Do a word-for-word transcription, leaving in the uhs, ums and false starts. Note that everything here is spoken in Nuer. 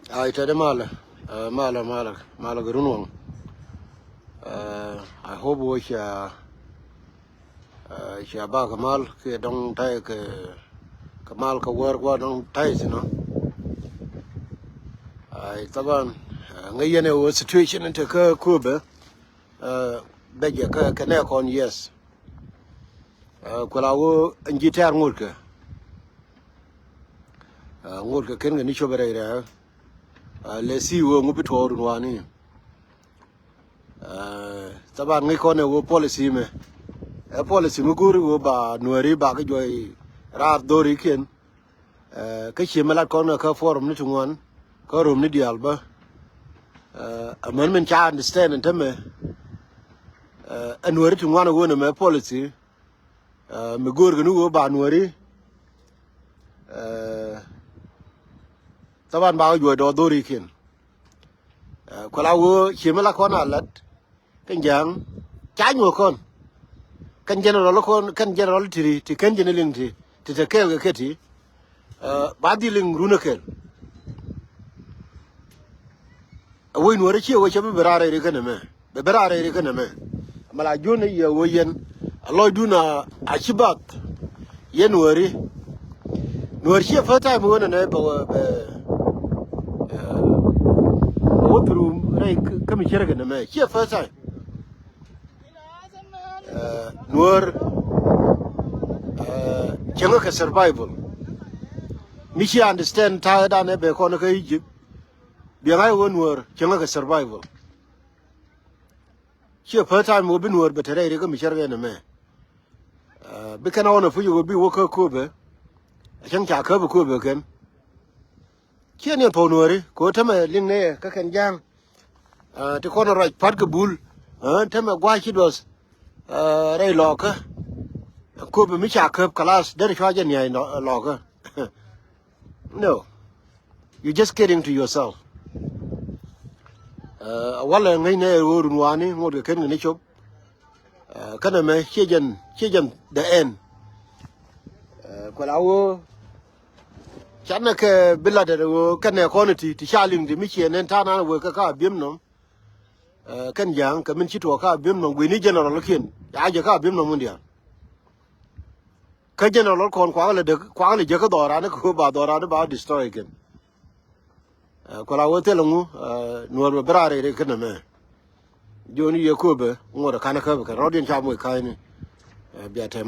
Ai tɛt malä, malä malä malä kɛ run waŋ. I hope wä cia cia bak kɛ mal kiɛ dɔŋ ta̱y kɛ kɛ mal kɛ wäär gua̱ dɔŋ ta̱y thin ɔ. Ai thaban ŋäc yɛn ɛ wä situation in te kä Köpɛ. Bɛ jɛ kä kɛ nɛ kɔn, yes. Kuɛ la wä ɛn ji̱ tɛ̈r ŋotkɛ ŋotkɛ ken kɛ ni cop rɛy rɛ̈. Lɛ si wä ŋu bi tuɔɔk run wani. Thaban ŋäc kɔn ɛ wä policy mɛ. Ɛ policy mi go̱o̱ri wä ba Nuääri ba kɛ juɔy raar dhorikiɛn. Kä cie mi lat kɔn kä forum ni ti ŋuan kä rom ni diaal bä. Amäni min ca understand ɛn tämɛ ɛ Nuääri ti ŋuan ɛ wä nɛ mɛ policy mi go̱o̱rkɛ ni wä ba Nuääri. Thaban ba kɛ juɔy dɔɔk dhorikiɛn. Kuɛ la wä cie mi la kɔn a lat kɛn ja̱a̱ŋ ca nyuɔ̱k kɔn. Kɛn general kɔn, kɛn general ti ti kɛn jɛ ni liŋ ti ti te kɛɛl kɛ kɛ ti. Ba dhil liŋ run ɛ kɛl. Ɛ wec Nuäärä ciɛ wec cä bi bi raar rɛy ri kɛn ɛmɛ. Bɛ bi raar rɛy ri kɛn ɛmɛ. Mɛ la jun yɛ wec yɛn a lɔcdun a ci bath. Yɛn Nuääri, Nuäär ciɛ first time wen ɛnɛ bɛ wä bɛ bɛ wä through rɛy kä mi cärkɛ nɛmɛ ciɛ first time. Nuäär cäŋä kɛ survival. Mi ci understand ta̱a̱ dan ɛ bɛ kɔn kä Egypt. Biɛŋ a wä Nuäär cäŋä kɛ survival. Ciɛ first time wä bi Nuäär bɛ te rɛy ri kä mi cärkɛ nɛmɛ. Bi kɛn a ɣɔn a puc wä bi wä kä Köpɛ. A cäŋ ca käp Köpɛ kɛn. Ciɛ ni thok Nuääri kɛ ɣöö tämɛ liŋ nɛyɛ kä kɛn ja̱a̱ŋ. Ti kɔn ruac pa̱t kɛ bul tämɛ gua̱a̱c ci duɔth. Rɛy lɔɔkä Köpɛ mi ca käp kalath derɛ cua jɛ nia̱a̱c lɔɔkä. No. You just kidding to yourself. Walɛ ŋäcnɛ ɛ ɣöö run wani ŋot kɛ ken kɛ ni cop. Kɛnɛ mɛ ciɛ jɛn ciɛ jɛn the end. Kuɛ la wä canɛ kɛ bi lat ɛ ɣöö kɛnɛ kɔn ti ti ca liŋ ti mi ciɛ nɛn ta̱a̱ nan wee kɛ ka bi̱em nɔm. Kɛn ja̱a̱ŋ kɛ min ci tuɔɔk ka bi̱em nɔm guini general kiɛn ya jɛ ka bi̱em nɔm wun diaal. Kä general kɔn kuak lɛ dek kuak lɛ jek kä dhɔran kɛ ba dhɔran ba destroy kɛn. Kuɛ la wä thil ŋu Nuäär bɛ bi raar rɛy ri kɛn ɛmɛ. Joni yɛ Köpɛ ŋot ɛ kan kä bi kɛn rɔ̱diɛn ca moc ka̱cni. Bia tɛm.